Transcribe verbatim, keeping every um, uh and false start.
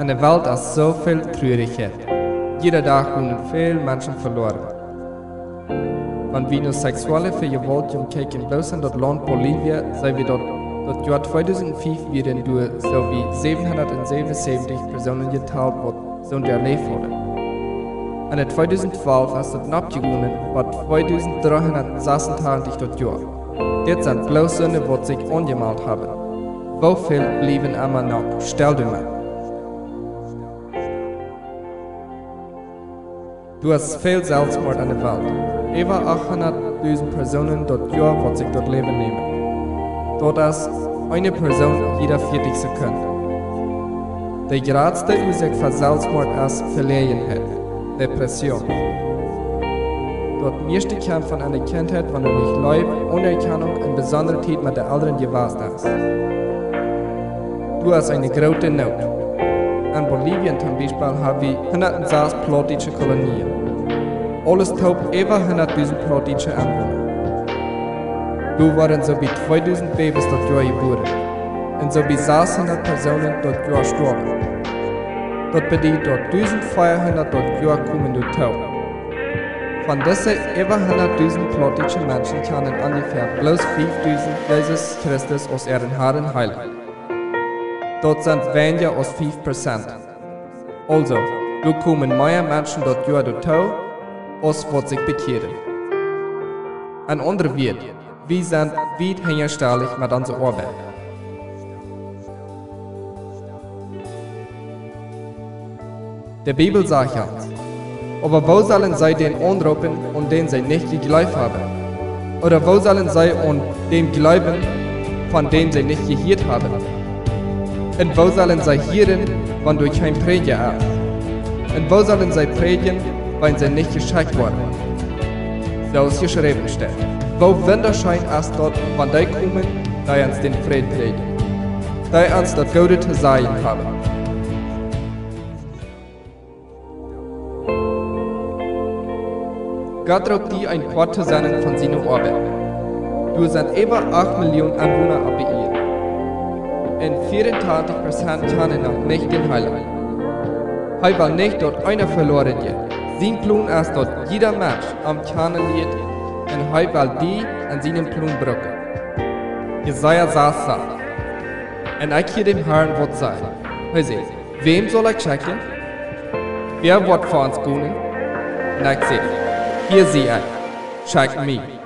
De Welt es soo väl Trurichkjeit. Jieda Dach gonen väl Menschen veloaren. Wan wie no sexuelle Vejewaultigung kjikjen, bloos en daut Launt Bolivia, seenen wie daut, daut Joa tweedusentfief wieren doa soo bie säwenhundatsäwenunsäwentich Persoonen jetalt, waut soont jeläft hauden. En tweedusentwalf es daut nopp jegonen bat tweedusentdreehundatsasuntachentich daut Joa. Dit sent bloos soone, waut sikj aunjemalt haben. Woo väl bliewen emma noch? Stal die met. Doa es väl Selfstmoat en de Welt. Äwa achthundatdusent Persoonen daut Joa, waut sikj daut Läwen nämen. Daut es eene Persoon jieda vieetich Sekunden. De jratste Uasoak fa Selfstmoat es Veläajenheit, Depression. Daut mieeschte kjemt von eene Kjintheit, wan doa nich Leew, Aunerkjanunk un besondre Tiet met de Elren jewast es. Doa es eene groote Noot. En Bolivien toom Biespel hab wie hundatsas plautdietsche Kolonien. Aules toop äwa hundatdusent plautdietsche Enwona. Doa wieren soo bie tweedusent Bäbes daut Joa jebuaren. Un soo bie sashundat Persoonen daut Joa stoawen. Daut bediet, daut dusent veahundat daut Joa komen doatoo. Von dise äwa hundatdusent plautdietsche Menschen kjanen onjefäa bloos fiefdusent Jesus Christus aus äaren Harn un Heilaunt. Daut sent weinja aus fief Prozent. Aulsoo, doa komen mea Menschen daut Joa doatoo, aus waut sikj bekjieren. En aundre Wieed, wie sent wiet hinjastallich met onse Oabeit. De Bibel sajcht ons: "Oba woo sellen see dän aunroopen, aun dän see nich jejleeft haben? Ooda woo sellen see aun däm jleewen, von däm see nich jehieet haben? Un woo sellen see hieren, wan doa kjeen Prädja es? Un woo sellen see prädjen, wan see nich jeschekjt woaren?" Soo aus jeschräwen steit: "Woo wundascheen es daut, wan dee komen, dee ons dän Fräd prädjen, dee ons daut Goode to sajen haben." Gott roopt die, een Poat to sennen von siene Oabeit. Doa sent äwa acht Millionen Enwona opp de Ieed. Un vea un tachentich Prozent kjanen noch nich dän Heilaunt. Hee well nich, daut eena veloaren jeit. Sien Plon es, daut jieda Mensch am kjanen lieet, un hee well die en sienen Plon brucken. Jesaja sas sajcht: "Un ekj hieed däm Harn waut sajen. Hee säd: Wäm saul ekj schekjen? Wäa woat fa ons gonen?" Un ekj säd: "Hia sie ekj, schekj mie."